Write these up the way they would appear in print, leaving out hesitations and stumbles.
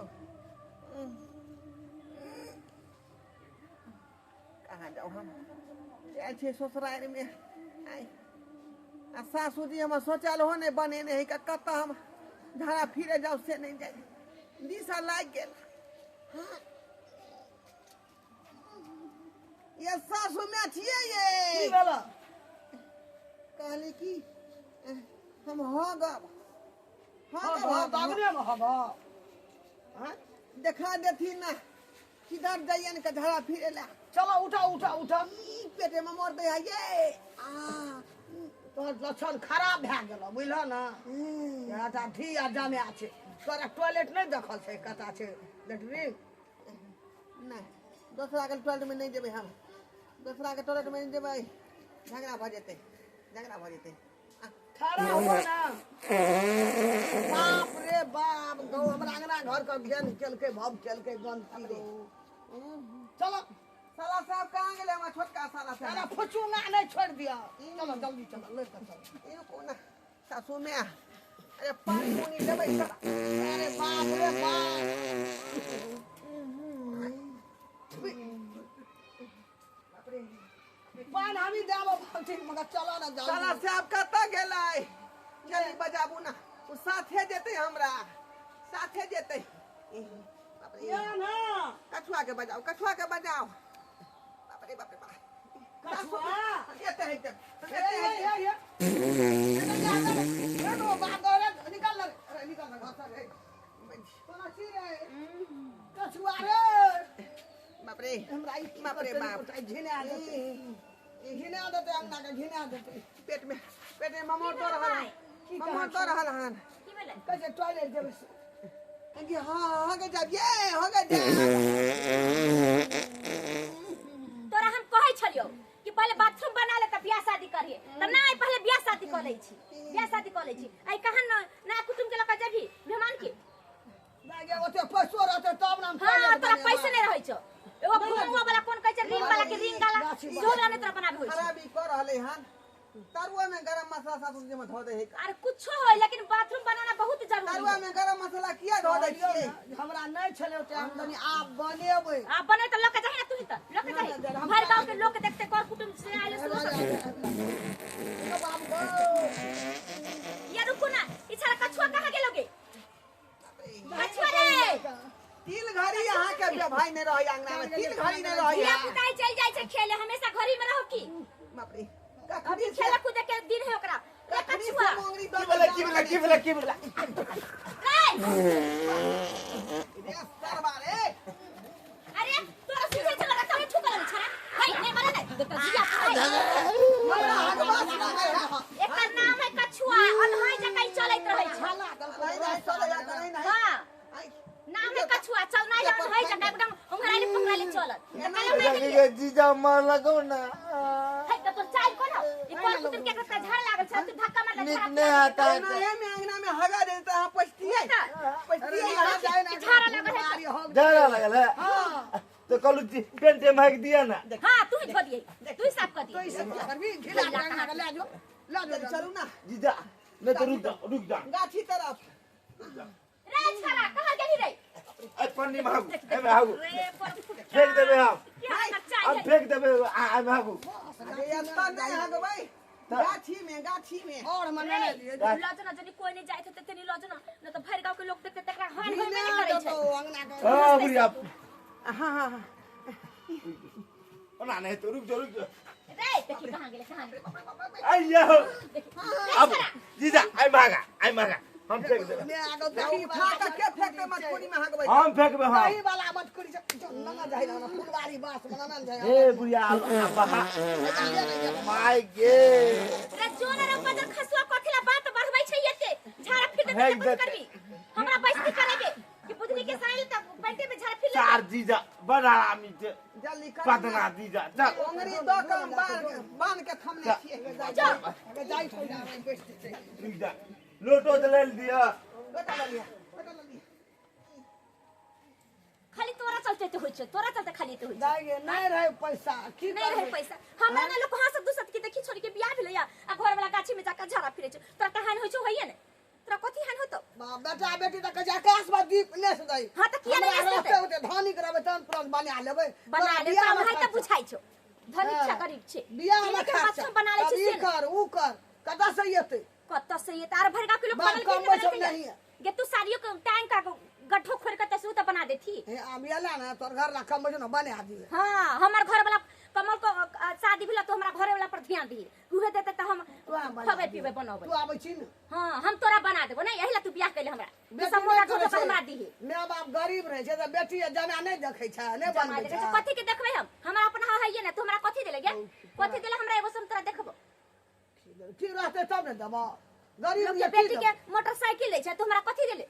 यौ। कहाँ जाउ हम? जाइ छियै ससुरारिमे। आइ आ सासुजी हमर शौचालयो नहि बनेने है, कतऽ हम झाड़ा फिरे जाउ से नहि जाइ। दिशा लागि गेल। हाँ। ये सासु माय छियै ये। की भेल? कहली कि हम हगब। हगब। हँ, तऽ अगने मे हगब। हाँ, देखा देथिन ना किधर जाइए के झाड़ा फिरे ला। चलो उठा उठा उठा। ई पेटे में मोर दे है ये। आ तोहर लक्षण खराब भए गेल, बुझलह ने? तोरा धी आ जमे छै। तोरा टॉयलेट नहि देखल छै? कतऽ छै लेटरिन? नहीं, दोसरा के टॉयलेट में नहीं जेबै हम। दोसरा के टॉयलेट में नहीं जेबै, झगड़ा भऽ जेतै, झगड़ा भऽ जेतै। ठहरा हो ना। बाप रे बाप, गौ हमरा अंगना घर के घेन केलकै, भव केलकै गंदगी रे। चलो। साला साहब कहाँ गेलै हमरा छोटका साला साहब? अरे फुचुंगा नहीं छोड़ दिया। चलो जल्दी चलो, ले के चलो। ई रुकू ना सासू माय। अरे पानी पुनी देबै साला। अरे बाप रे बाप। बाप रे। पान हमी देबो बाल्टी, मगर चलो ना जल्दी। साला साहब कतऽ गेलै? जल्दी बजाबू ना, ओ साथे जेतै, हमरा साथे जेतै। बाप रे। या ना। कछुआ के बजाओ, कछुआ के बजाओ। बाप रे बाप रे बाप। कछुआ? एते है, एते ए, ए, ए, ए। ए, तो बाप रे, निकल ना रे, अरे निकल ना घर से रे। कोना छी रे? कछुआ रे। बाप रे। हमरा ई बाप रे बाप। घिना देतै, घिना देतै, अंगना के घिना देतै। पेट में, पेट में ममोर दऽ रहल हन। की ममोर कहै दऽ रहल हन। की भेलै? कहै छै टॉयलेट जेबै से। कि हाँ, हो गए जाब ये हो गए जाब। तोरा हम कहै छलियौ कि पहिले बाथरूम बना ले तऽ बियाह शादी करिहे, तऽ नहि, पहिले बियाह शादी कऽ लै छी, बियाह शादी कऽ लै छी। आइ कहाँ न नया कुटुम के लऽ कऽ जेबही मेहमान के? नहि गे, ओते पैसो रहतै तब ने हम हाँ, टॉयलेट तोरा बनेबै। पैसे नहि रहै छौ। एगो घुमुआ वाला कोन कहै छै, रिंग वाला के रिंग वाला गाछी सेहो वाला नहि तोरा बनाबे होइ छै। खराबी कऽ रहलै हन। तरुआ में गरम मसाला सासू जी में धऽ दै है। अरे कुछो होय, लेकिन बाथरूम बनाना बहुत जरूरी तरुआ है। में गरम मसाला किया धऽ दै कहलियौ छियै? ने, हमरा नहि छलै ओते आमदनी, आब बनेबै। आ बने तऽ लऽ के जाही ना तू ही, तऽ लऽ के नहि, जाही। नहि, हम भरि गाँव के लोग देखते, कर कुटुम से आयल से सब। बाप गौ। या रुकू ना, ई छड़ा कछुआ कहाँ गेलो गे? कछुआ रे। तिल घड़ी अहाँ के भाई नहीं रही अंगना में, तिल घड़ी नहीं रही। धिया पुता ही चल जाइ छै खेले, हमेशा घरी में रहो की? बाप रे। अभी खेले कूदे के दिन है ओकरा। रे कखनी से कछुआ। मोंगरी की भेलै? की भेलै? की भेलै? की भेलै? रे। रे सरवा रे। अरे तोरा सुझै छला रे, तोरा छुकल रे छड़ा। हे नहीं मारे नहीं देख धिया पुता। हमरा हगबास लागल है। एकर नाम है कछुआ, अनहाइ जकाँ ई चलैत रहै छै। नहीं नहीं, चले जा नहीं नहीं। हाँ। आई, नाम है कछुआ, चलना है अनहाइ जकाँ, एकदम उंघराले पोंघराले चलत। तऽ काल्हि हम नहि गेलियै। गे जीजा मार लगौ ना। हे तऽ तोर चाल कोन हौ? ई पर कुटुम के एकरा झाड़ लागल छै, तू धक्का मारले। नीक झाड़ नहि आता है। एना में अंगना में हगा दे त अहाँ पछतियै, पछतियै अहाँ। जाय ना। झाड़ा लागल है तऽ। झाड़ा लगल है तो कहलू जी पेंटे महक दिया ना। हाँ, तू ही धो दिए, तू ही साफ कर तो दिए। ई सब की करबी? घिना के अंगना के ले जो, ले जो। चलू ना। जीजा नहीं तो रुक जा, रुक जा। गाछी तरफ। रे छड़ा कहाँ गेली रे? ए पन्नी में हागू, ए में हागू। रे पर फुट्टा। फेंक देबे हम। की हाल चाल हम है? फेंक देबे, आ आ में हागू। अरे एतऽ नहि हगबै, गाछी में, गाछी में। और हमर रे, नहि दिए। लजो ना, जनी कोई नहीं जाइत होतै तनी लजो ना, न तऽ भरि गाँव के लोग देखते तकरा हानि होइबे घिना नहि करै छै। देतौ अंगना के। हां बुढ़िया। हाँ हाँ हाँ। ओना नहीं तो रुक जा, रुक जा। रे देखी कहाँ गेलै, कहाँ गेलै। आइया हो। देखी रे अब छड़ा। जीजा आई मांगा, आई मांगा, हम फेंक देबे। ले आगो दही। उठा के के फेंकते? मटकुरी में हगबै। हम फेंकबे हम। दही वाला मटकुरी से नंगा जाय ना, फुलवारी बास वाला ना जाय। ए बुढ़िया बहा माय गे। रे जो ना रे बजर खसुआ, कथी ला बात बढ़बै छै एते? झाड़ा फिर देते फेंक तऽ देतै। करबी हमरा बैसती करेबे कि बुधनी के साइल तक पेटे में झाड़ा फिर लेबै। चार जीजा बड़ा आरामी छे। जल्दी कर। पदना जीजा चल। ओंगरी दऽ के हम बांध बांध के थमने छियै। जो। जाय छोड़ा बैठ जेतै। रुक जा, लोटो तो ले दिया। बेटा लऽ लिअ, बेटा लऽ लिअ। खाली तोरा चलते ते होइ छै, तोरा चलते खाली ते होइ छै। दाइ गे, नहि रहै पैसा की नहीं रहे करबै? पैसा हमरा ने। लोग हंसत दुसत कि देखी छोरी के बियाह भेलै या आ घर वाला गाछी में जाकर झाड़ा फिरे छै। तोरा कहान होइ छौ? होइए ने? तोरा कथी हान होतौ? बाप बेटा बेटी तऽ कहै छै आकाश बाजू। दीप लेस दई। हां त किया नहीं लेस देतै? रहते धनिक रहबै तहन तुरंत बना लेबै। बना ले त हम त बुझाइ छौ, धनिक छ गरीब छै। बियाह में खर्चा बना ले छी से कर ऊ कर, कतऽ से एतै? कतऽ से एतै? आर भरगा किलो बनल के नहीं गे तू साड़ियो के टांग का गट्ठो खोल के तसू त बना देथी। हे आबियाला ना तोर घर ला कम न बना दी। हां हमर घर वाला कमल को शादी भेला तो हमरा घरे वाला पर ध्यान दी, उहे देते त हम खबे पीबे बनबे। तू आबै छी न? हां हम तोरा बना देबो। नहीं एहिला तू बियाह कैले हमरा तू सब मोटा ढोल पर हमरा दीही। My बाप गरीब रहे छै त बेटी जमा नहीं देखै छै, नहीं बनबै छै। कथि के देखबै हम? हमरा अपना हइए ना, तू हमरा कथि देले गे? कथि देले हमरा एगो सम तोरा देखबो? ठीक रहते तब ने देबो। गरीब के बेटी के मोटरसाइकिल लै छै, तू हमरा कथि देले?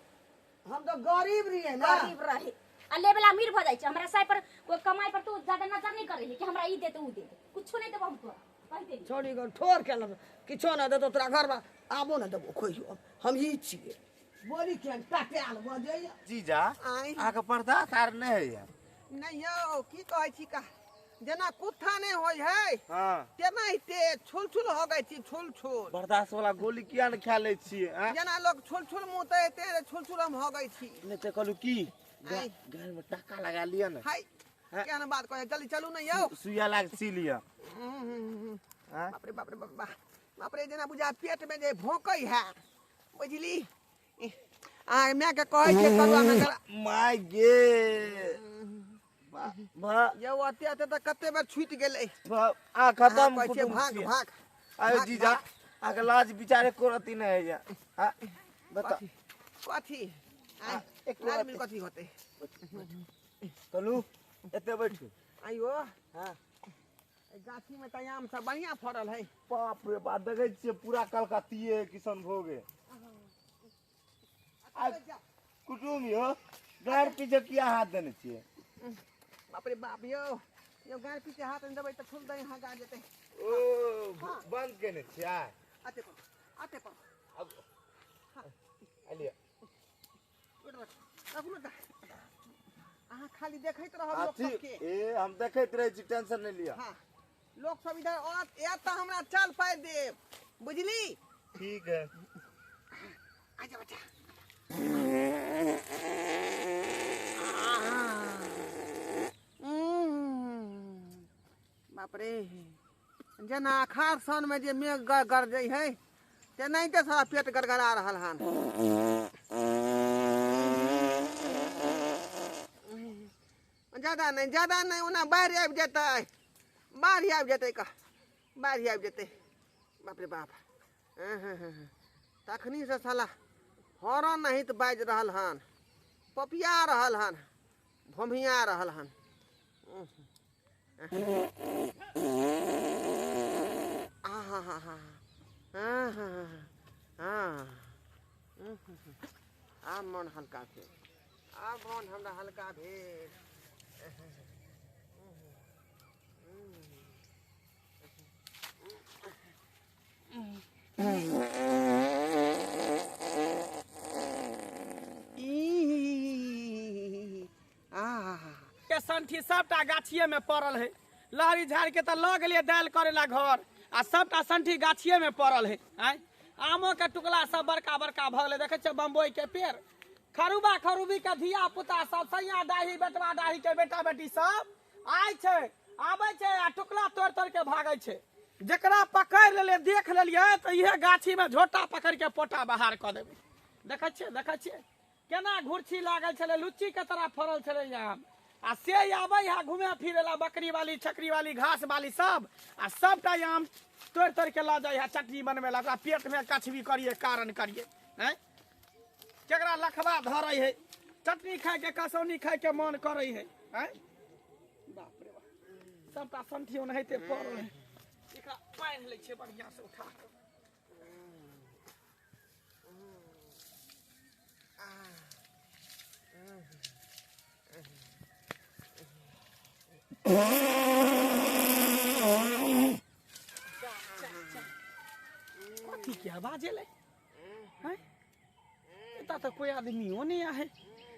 हम तो गरीब रहिए ना। गरीब रहे आ ले वाला अमीर भ जाय छै। हमरा साइ पर कोई कमाई पर तू ज्यादा नजर नहीं कर रही कि हमरा ई दे त ऊ दे, कुछो नहीं देबो हम तोरा। कह दे छोड़ी गो ठोर के लब किछो ना देतो तोरा घर में आबो ना देबो खोइयो। हम ई छिए बोली के टाटाल बजैया। जीजा अहाँ के पर्दा आर नहीं होइया? नहीं यौ की कहै छी का, जेना कुत्था नहीं होय है। हां तेना ते छुल छुल हो गई छी, छुल छुल। बर्दाश्त वाला गोली किया न खा ले छी? जेना लोग छुल छुल मुंह ते छुल छुल हम हो गई छी। नहीं ते कहलु की गाल में टाका लगा लिया ना। हाय क्या ना बात कहे, जल्दी चलू ना यौ। सुइया लाग सी लिया। बाप रे बाप रे बाप बाप रे, जेना बुझा पेट में जे भोंकै है बुझली। आ मैं के कहै छै करुआ में my गे यौ अते अते त कते बेर छूट गेलै। आ खत्म कहै छै भाग भाग। आयो जीजा आ के लाज बिचारे कोरती नहीं है। हां बता कथि एक लाज में कथि होते? चलू एते बैठू। आइयो हां गाछी में त आम सब बढ़िया फड़ल है। बाप रे बाप देखै छियै पूरा कलकतिये किशनभोग। आ कुटुम यो गाड़ पीछे किया हाथ देने छियै? बाप रे बाप यौ यौ गाड़ पीछे हाथ देबै त फूल दही हाँ गाड़ जेतै। ओ बंद केने छियै? आते पर आते पर अब आलिया रखू ना। अहाँ खाली देखैत रहब लोक सब के। ए हम देखैत रहै छी, टेंशन नहीं लिया। हां लोक सब इधर आत एत त हमरा चल पाइ देब बुझली। ठीक है आजा बच्चा। बाप रे जेना अखाड़ सन में जे मेघ गरजै है तेनाहिते सारा पेट गड़गड़ा रहल हन। ज्यादा नहीं ज्यादा नहीं, ओना बाढ़ि आबि जेतै, बाढ़ि आबि जेतै कह, बाढ़ि आबि जेतै। बाप रे बाप तखनी से साला हॉर्न नहीं तो बाजि रहल हन, पपिया रहल हन, भोमिया रहल हन। आ हा हा हा आब मन हल्का भेल, आब मन हमरा हल्का भेल। के संठी सबटा गाछिए में पड़ल है। लहरी झाड़ के तो लऽ गेलियै दालि करे ला घर आ सबटा संठी गाछिए में पड़ल है। आँय आमो के टुकड़ा सब बड़का बड़का भऽ गेलै। देखै छियै बम्बई के पेड़, खरूबा खरूबी के धिया पुता सब सैया डाही बेटवा डाही के बेटा बेटी सब आय छै, आबै छै आ टुकड़ा तोड़ि तोड़ि के भागै छै। जकरा पकड़ि लेलियै देख लेलियै तऽ इहे गाछी में झोटा पकड़ि के पोटा बाहर कऽ देबै। देखै छियै देखै छियै केना घुरछी लागल छलै, लुच्ची के तरह फड़ल छलै आम। आ से आबै है घूमे फिरे ला बकरी वाली छकरी वाली घास वाली सब आ सबटा आम तोड़ि तोड़ि के लऽ जाइ है चटनी बनबै ला। ओकरा पेट में कछबी करिए कारण करिए। आँय केकरा लखबा धरै है, चटनी खाइके कसौनी खाइके मन करै है। आँय बाप रे बाप सबटा संठी ओनाहिते पड़ल है। एकरा बान्हि लै छियै बढ़िआँ से उठा कऽ। कथी के आवाज एलै? एतऽ तऽ कोई आदमियो नहि आहे,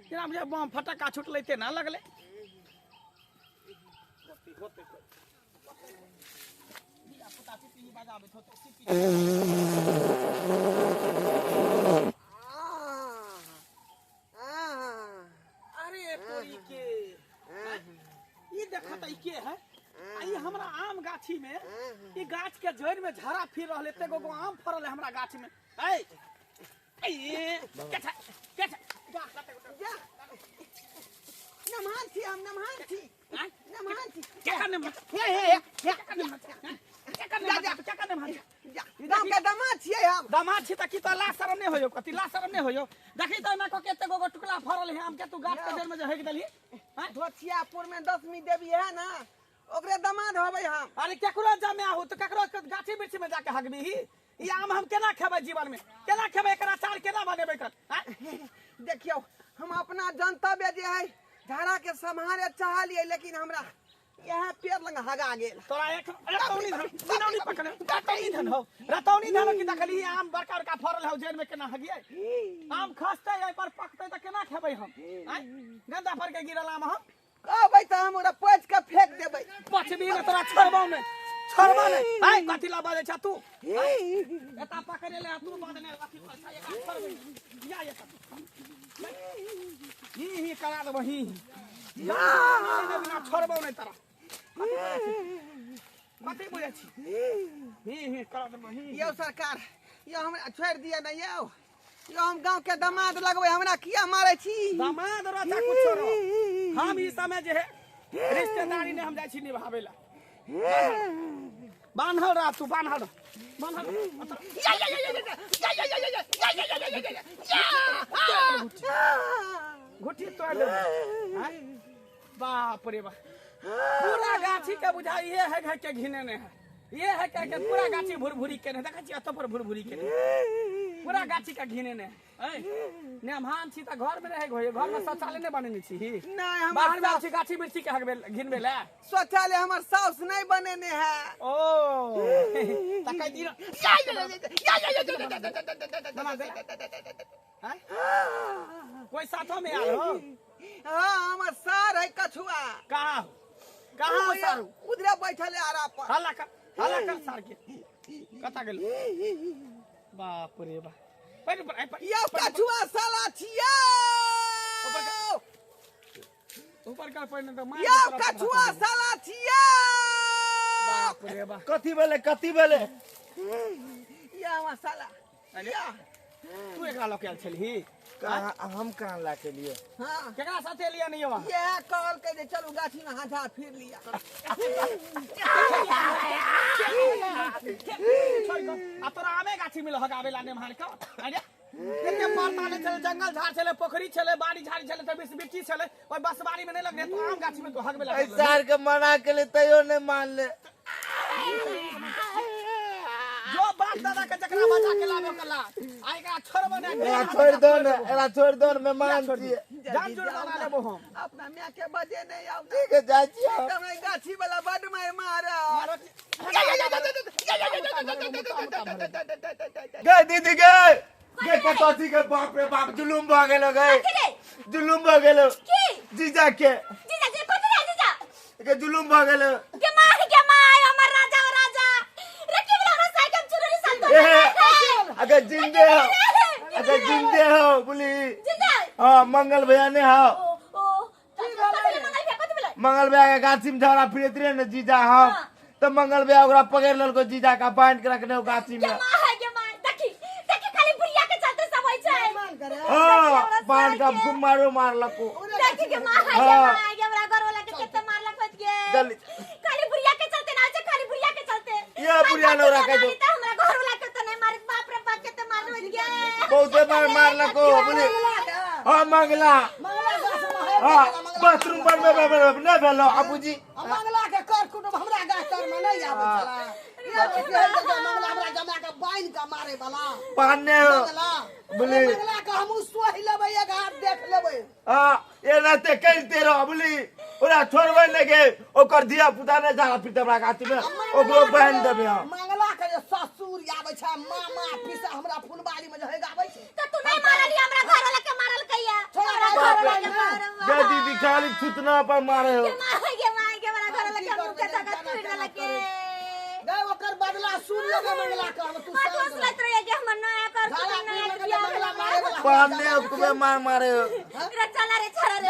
जेना बुझाइ बम फटक्का छुटलै तेना लगलै। देखत ई के है आ ई हमरा आम गाछी में ई गाछ के जड़ में झाड़ा फिर रहल एते गो गो आम फरल है हमरा गाछ में। ऐ ऐ के छै के छै जा नमहान छी हम नमहान छी आँय? नमहान छी के करने में हे हे हे के करने में के करने में के करने में जा गाँव के दामाद छियै हम। दामाद छी त की त ला शरम नहीं होयो कथी ला शरम नहीं होयो। देखी त एना क के एते गो गो टुकड़ा फरल है आम के तू गाछ के जड़ में जे हेक देली। आँय? धोथियापुर में दसमी देवी है ना ओकरे दामाद होबै हम। अरे केकरो जमे हो तो केकरो के गाछी वृक्ष में जाके हगबीही। ई आम हम केना खेबै जीवन में केना खेबै एकर अचार केना बनेबै कर? देखियौ हम अपना जनतव्य जे है झाड़ा के सम्हारे चाहलियै लेकिन हमरा यहाँ पेड़ लग हगा गेल। तोरा एक रतौनी धन दिनौनी पकड़े रतौनी धन हो रतौनी धन की देखली आम बड़का बड़का फरल हो जड़ में केना हगियै। आम खसतै एहि पर पकतै त केना खेबै हम? आँय? गंदा पर के गिरल आम हम कहबै तऽ हम ओकरा पोछि के फेंक देबै। पछबी ने तोरा छोड़बौ ने छोड़बौ ने। आँय कथी ला बाजै छ तू? एता पकड़े ले तू बाजने अथी पर छ एकरा छोड़बै या एता ही ही करा देबो ही ही बिना छोड़बौ नै तोरा। कथी बुझै छी ही ही करा देबो ही। यौ सरकार यौ हमरा छोड़ि दिअ ने यौ यौ हम गाँव के दामाद लगबै हमरा किया मारै छी? दामाद रह कुछो रह हम ई समय जे है रिश्तेदारी ने हम जाइ छी निभाबै ला। बान्हल रह तू बान्हल रह बान्हल रह। घुटी तोड़ ले। बाप रे बाप पूरा गाछी के बुझा ये है घर के घिने ने है ये है के के पूरा गाछी भुरभुरी के ने देखै छी एत पर भुरभुरी के ने पूरा गाछी के घिने ने। ऐ नेमहान छी त घर में रहे घोय घर में शौचालय ने बनेने छी। नहीं हम बाहर में छी गाछी वृक्षी के हगबे घिनबे ले शौचालय हमर साउस नहीं बनेने है। ओ त कई दिन कोई साथो में आल हो? हाँ हमर सार है कछुआ। कहाँ कहाँ सारू? उधरे बैठल है आरा पर। हल्ला कर हल्ला कर सार के कता गेल? बाप रे बाप पर पर यौ कछुआ साला छियौ ऊपर कर पहिने त मार यौ कछुआ साला छियौ। बाप रे बाप कथी भेलै कथी भेलै? या हमर साला अरे तू एकरा लऽ के आयल छलही? कहाँ हम कहाँ ला के लिए? हाँ केकरा साथे लिया नहीं वहाँ? ये कहल के जे चलू गाछी में हाथा फिर लिया। छोड़ के आ तोरा आमे गाछी में लहगावे ला नेमहार का। अरे एते परता छले जंगल झाड़ छले पोखरी छले बाड़ी झाड़ी छले त बिट्टी छले ओइ बसबाड़ी में नहीं लगने तो आम गाछी में तो हगबे ला। ऐ सार के मना के ले तैयो नहीं मान ले। जो बाप दादा के जकरा बचा के लाबो कला आइ एकरा छोड़बो ने एरा छोड़ दो ने एरा छोड़ दो ने मेहमान छियै जान जुर्माना लेबो हम अपना माय के बजे नहीं आउ। ठीक है जाइ छी हम। हमरा गाछी वाला बड मार मारा। गे दीदी गे गे कतौ के बाप रे बाप जुलुम भ गेलो गे जुलुम भ गेलो की जीजा के जीजा जी कथी रे जीजा के जुलुम भ गेलो के मार के मार हमर राजा ओ राजा रे की बोला हमरा साइकिल चुनरी साल तो अगर जिंदे हो अगर जिंदे हो बोली। जीजा हाँ मंगल भैया ने हो ओ ओ कथी रे मंगल भैया कथी बोला? मंगल भैया के गाछी में झगड़ा फिरैत रहे ने जीजा हम तो मंगल भैया ओकरा पकड़ लेलको जीजा का बांध के रखने गाछी में। के मार के मार देखी देखी खाली बुढ़िया के चलते सब होय छै। हाँ बांध के खूब मारो मारलको। देखी के मार के मार के हमरा घर वाला के कते मारलक होत के जल्दी खाली बुढ़िया के चलते ना छै खाली बुढ़िया के चलते। ये बुढ़िया ने ओकरा कह दो त हमरा घर वाला के त नहीं मारे बाप रे बाप के त मारल होत के बहुते मार मारलको बोली। हाँ मंगला हाँ बाथरूम पर में नहीं भेलो बाबूजी। मंगला के कर कुटुंब हमरा गाछ तर में नहीं आबै छला। मंगला हमरा जमा के बान्हि के मारे वाला बान्हने हो मंगला बोली। मंगला के हमहूँ सोहि लेबै एक हाथ देख लेबै। हाँ एनाते करिते रह बोली ओकरा छोड़बै नहि गे ओकर धिया पुता नहि झाड़ा फिरतै हमरा गाछी में ओकरो बान्हि देबै हम। मंगला के जे ससुर आबै छै मामा पीसा हमरा फुलबाड़ी में जे हेगाबै छै त तू नहीं मारली हमरा घर वाला के मारल कहिया हमरा घर वाला के मारल गे दीदी खाली छुतना पर मारे हो के मार के मार के हमरा घर वाला के मुंह के धक्का टूट गेल के गए ओकर बदला सुन लेबै मंगला के हम, तू हाथ शांत रह। लैत रहिए कि हमर नया कर झाड़ा नया पी बियाह मंगला भेल। मारे वाला। पाने तुम्हें मार मारे। रे चला रे छोरा रे,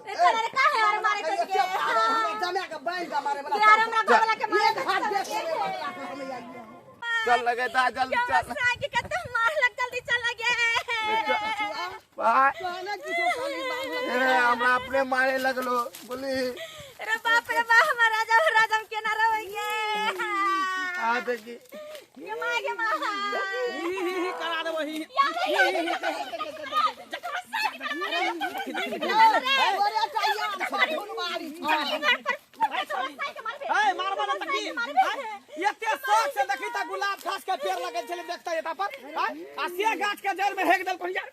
रे चला रे, काहे और मारे एते के पावर हमरा जमा के बांधि के मारे वाला। यार हमरा घरवाला के मारे एक हाथ देख लेबै मंगला के हम आइए। चल लगे ता जल्दी चल। के कते मार लग, जल्दी चला गया। भाई कहने किछो खाली बांधलक। ए, हमरा अपने मारे लगलो बोली। रे बाप रे बाप, हमर राजा राजा केना रहैये। आ देखी गे माँ गे माँ, ही ही ही करा देबो ही। तोरे टा यार छौ, फुलबारी छौ। ए मारबा न त की एते शौक से देखी त गुलाब खास के पेड़ लगल छले देखता एता पर आ से गाछ के जड़ में हेक देल कोन यार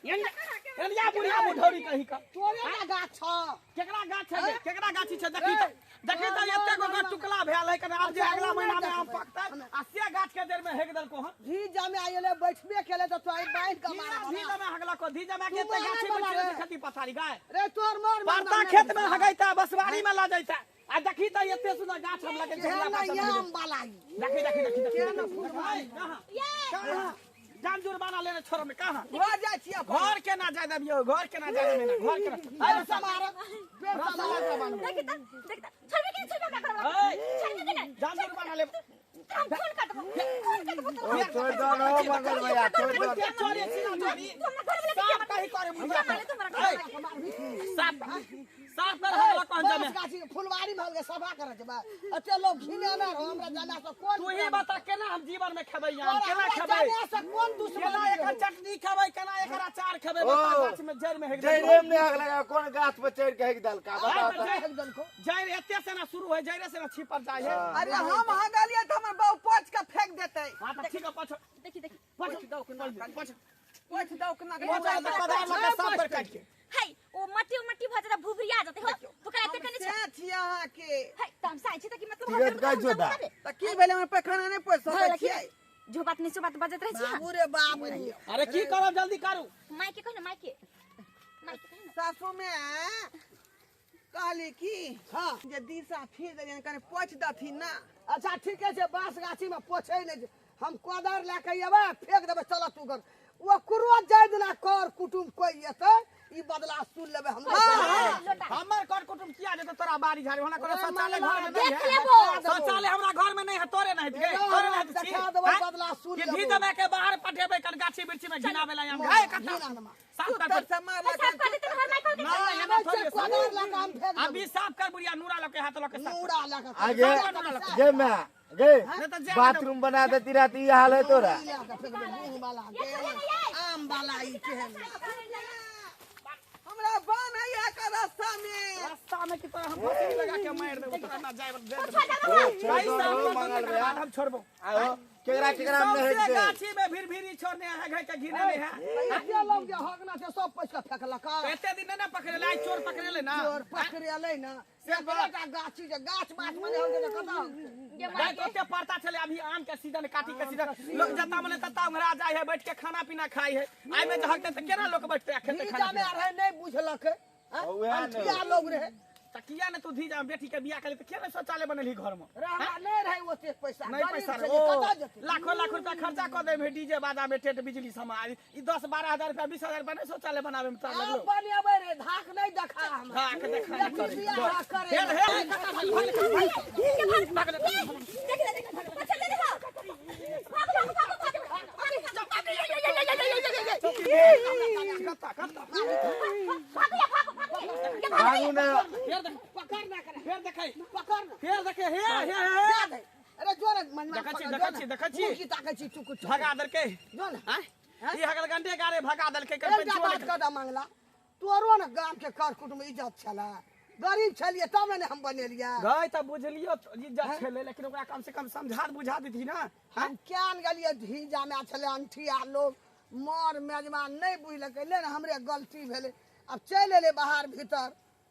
एलिया बुढ़िया बुढ़ौरी कही का। तोरे टा गाछ छौ। केकरा गाछ है, केकरा गाछी छै? देखी त, देखी त एते गो टुकला भेल है कने, आब जे अगला महीना में आम पकतै आ से गाछ के जड़ में हेक देल को हन। धी जमे आइले बैठबे केले त तोय बांधि के मारे धी वाला। जमे हगला को धी जमे के तू एते गाछी मारे में वाला रे। खेती पथारी गाय रे तोर मोर परता खेत में हगैता बसवारी में ल जैता आ देखी त एते सुंदर गाछ हम लगल छै। केहन आम वाला ई। देखी देखी देखी देखी केहन फुलबारी। कहां कहां जान जुर्माना लेने छोड़ में कहां घर जाइ छी अपन। घर के ना जाय देबियो, घर के ना जाय देबे ना, घर के ना। अरे समार पेड़ समार के बान्हबै। देखी त, देखी त, छोड़बे कि नहीं? छोड़बे हमरा घरवाला ए, छोड़बे कि नहीं? जान जुर्माना ले। हम खून काटबो, खून काटबो तोरा। ओ, छोड़ दो ना मंगल भैया, छोड़ दो। चोरी छीना चोरी तू हमरा घरवाला के साफ कही करे बुढ़िया मारे तू हमरा घरवाला के। साफ साफ कर हगला कौन जमे। बाँस गाछी फुलवारी में हलके सफा करे छै बा। एते लोग घिनेने रहो हमरा जमा से कोन तू ही बता केना हम जीवन में खेबै आम, तोरा केना हमरा खेबै, जमा से कोन दुश्मनी केना रहौ? एकर चटनी खेबै, केना एकर अचार खेबै? ओ। बता, गाछ में जड़ में हेक जड़े में नहीं आग लगा, कौन गाछ पर चढ़ के हेक दल का बता जड़ तो। एकदम को जड़ एते से ना शुरू है, जड़े से ना छिपर जाय है। अरे हम हगलियै तऽ हमर बहू पोछ के फेंक देतै। हां त ठीक है, पाछो देखी देखी। पाछो पाछो पोछ दौ के ना। पाछो त कदार लगा साफ कर काट के। है ओ मट्टी मट्टी भ जेतै, भुभरिया जेतै हो तो करा एते कने छै। से छी अहाँके। है त हम साइ छी त की मतलब? ठीक है, गाय जोता। तऽ की भेलै, हमर पैखाना नहि पोछि सकै छियै? जो बात नहीं सो बात बजत रहै छी अहाँ। बाबू रे बाबू रे। अरे की करब, जल्दी करू। माय के कहि न, माय के, माय के कहि न। सासू में कहली की हाँ जे दिशा फिर देलियनि, कनि पोछि दथिन ना। अच्छा ठीके छै, बाँस गाछी में पोछै नहि छै। हम कोदारि लए के अयबै, फेंक देबै, चल तू घर। ओ कुरो जाय दिना कर कुटुम कोइ एतै, ई बदला सुन लेबै हम। लोटा। हमर कर कुटुम किया जेतै तोरा बाड़ी झाड़ी? हमरा कोनो शौचालय घर में नहीं देख है। लेबो। शौचालय हमरा घर में नहीं है, तोरे नहीं है, तोरे नहीं है। देखा देबै बदला सुन कि लेबै। धी दबा के बाहर पठेबै कन गाछी वृक्षी में घिनाबै ला आम ए कत्ता साफ कर। सुतर से मारलक। साफ कर देते हमर माय कहलकै। ना एना आबै छै थोड़ी। कोदारि लए के हम फेंक अभी देबै। साफ कर बुढ़िया, नूरा लके हाथ लके साफ कर। नूरा लए के आगे गे मैं गे नहीं तो जे बाथरूम बना देती रहती, ये हाल है तोरा। लए के फेंक देबै मुँह वाला के आम वाला ई केहन। हमरा बन है के रास्ता में, रास्ता में की तोरा हम फांसी लगा के मार देबो, तोरा ना जाय दे देबो। छोड़ भाई दो साफ ना कर मंगल तकर भैया। बाद हम छोड़बो। आओ केकरा केकरा हम नहीं सबसे हेक दे। गाछी में भीड़ भीड़ी छोड़ने है, घर के घिने में है। एते लोग जे हगना छै सब पैसा फेंकलक। एते दिन नहीं ना पकड़े, आइ चोर पकड़ेले ना। चोर पकड़ेलै ना। एकटा गाछी जे गाछ बात मने हो गेलै कतऽ। गे माय गाय तो ओते पड़ता छले, अभी आम के सीजन, काटी के सीजन, लोग जता मने तता उंघरा जाय है, बैठ के खाना पीना खाई है। आइ में जहकते त केना लोग बैठते आ खेते धी खाना? जमे रहै नहि बुझलक। उएह ने। अनठिया लोग रहै। त किया ने तू धी जा बेटी के बियाह केली त किया ने शौचालय बनेलही घर में? रे हमरा नहि रहै ओतेक पैसा, नहीं गरीब पैसा छलियै, ओ कतऽ जेतै? लाखों लाख रुपया खर्चा कर दे में डीजे बाजा में टेंट बिजली सामान, ई 10 12 हजार रुपया 20 हजार रुपया नहीं शौचालय बनावे में तोरा आब लगलो? बनेबै रे, धाक नहि देखा हमरा। धाक देखा नहि बेटी करै। बियाह करे। हे हे कता भाग भाग भाग भाग। देख ले देख, अच्छा ले देखो, भाग भाग भाग भाग भाग। कता कता भाग या भाग भाग ये भाग। भागू ना। फेर देख। पकड़ ना करे। फेर देखै। पकड़ ना। फेर देखे, हे हे हे। जा दे। अरे जो ने मन। देखै छी, देखै छी, देखै छी। की ताकै छी चुक चुक? भगा देलकै। जो ने। आँय, ई हगल गंडे गारे भगा देलकै कर। एकटा बात कह दे मंगला, तोरो ने गाम के कर कुटुम्ब इज्जत छलै, गरीब छलियै तब ने हम बनेलियै। गए तऽ बुझलियो इज्जत छलै, लेकिन ओकरा कम से कम समझा बुझा देती ना। हम क्या ने गेलियै, धी जामे छलै अनठिया लोग, मर मेजबान नहि बुझलकै नहि ने, हमरे गलती भेलै। आब चलि एलै बाहर भीतर,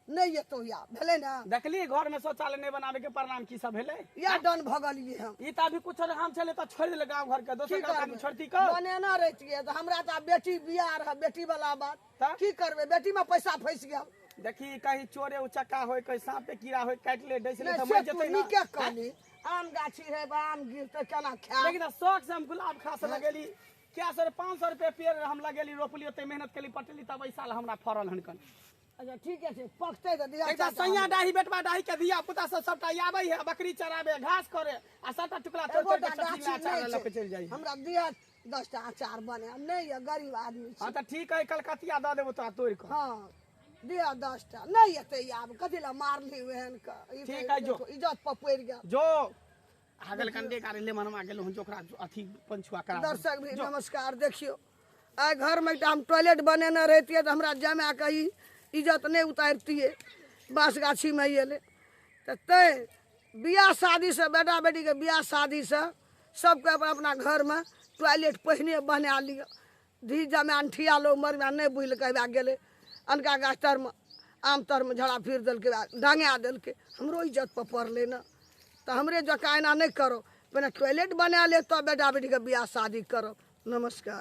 नहि एतौ या भेलै ने। देखली घर में शौचालय नहीं बनावे के परिणाम की सब भेलै? या डन भऽ गेलियै हम। ई तऽ अभी कुछ हम छलै तऽ छोड़ि देले गाँव घर के, दोसर की गाँव के आदमी करबै? छोड़ती कऽ बनेने रहितियै तऽ हमरा तऽ आब बेटी बियाह रहै, बेटी वाला बात। तऽ? की करबै, बेटी में पैसा फँसि गेल। देखी कहीं चोरे उचक्का होय, कहीं साँप के कीड़ा होय, काटि ले डसि ले नहि तऽ मरि से तू जेतै ना। नीके कहली। आम गाछी है आम गिरते केना खायब। लेकिन शौक से हम गुलाब खास लगेली, क्या सौ 500 रुपये पेड़ हम लगेली, रोपली, ओते मेहनत केली, पटेली, तब एहि साल हमरा फड़ल हन कन। अच्छा ठीके छै, पकतै तऽ दिअ। एकटा सैया डाही बेटवा डाही के धिया पुता सब सबटा आबै है, बकरी चराबे, घास करे आ सबटा टुकड़ा तोड़ तोड़ के एगोटा चटनी गाछी अचार नहि लऽ के छै। चलि जाइ। हमरा दिअ 10टा अचार बने, नहि यऽ गरीब आदमी छी। हाँ तऽ ठीक है, कलकतिया दऽ देबो तोरा तोड़ि कऽ। हाँ दिअ 10टा। नहि एतै आब, कथी लए मारली ओहन के? ई ठीक है, जो। इज्जत पर पड़ि गेल। जो आगल कंडे गाड़ी ले मनवा गेलहुँ हन, जो ओकरा अथी पंछुआ करा देबो। दर्शक भी जो। नमस्कार। देखियौ आइ घरमे एकटा हम टॉयलेट बनेने रहितियै तऽ हमरा जमा कऽ ई इज्जत नहि उतारितियै। बाँस गाछीमे एलै तऽ तैँ बियाह शादीसँ, बेटा बेटीके बियाह शादीसँ सबके अपना अपना घरमे टॉयलेट पहिने बना लिअ। धी जमाए अनठिया लोक मरमे नहि बुझलकै, हौवे गेलै अनका गाछ तरमे आम तरमे झड़ा फिर देलकै, डँगा देलकै, हमरो इज्जत पर पड़लै ने। तऽ हमरे जकाँ एना नहि करो, पहिने टॉयलेट बना लेब तब बेटा बेटीके बियाह शादी करब। नमस्कार।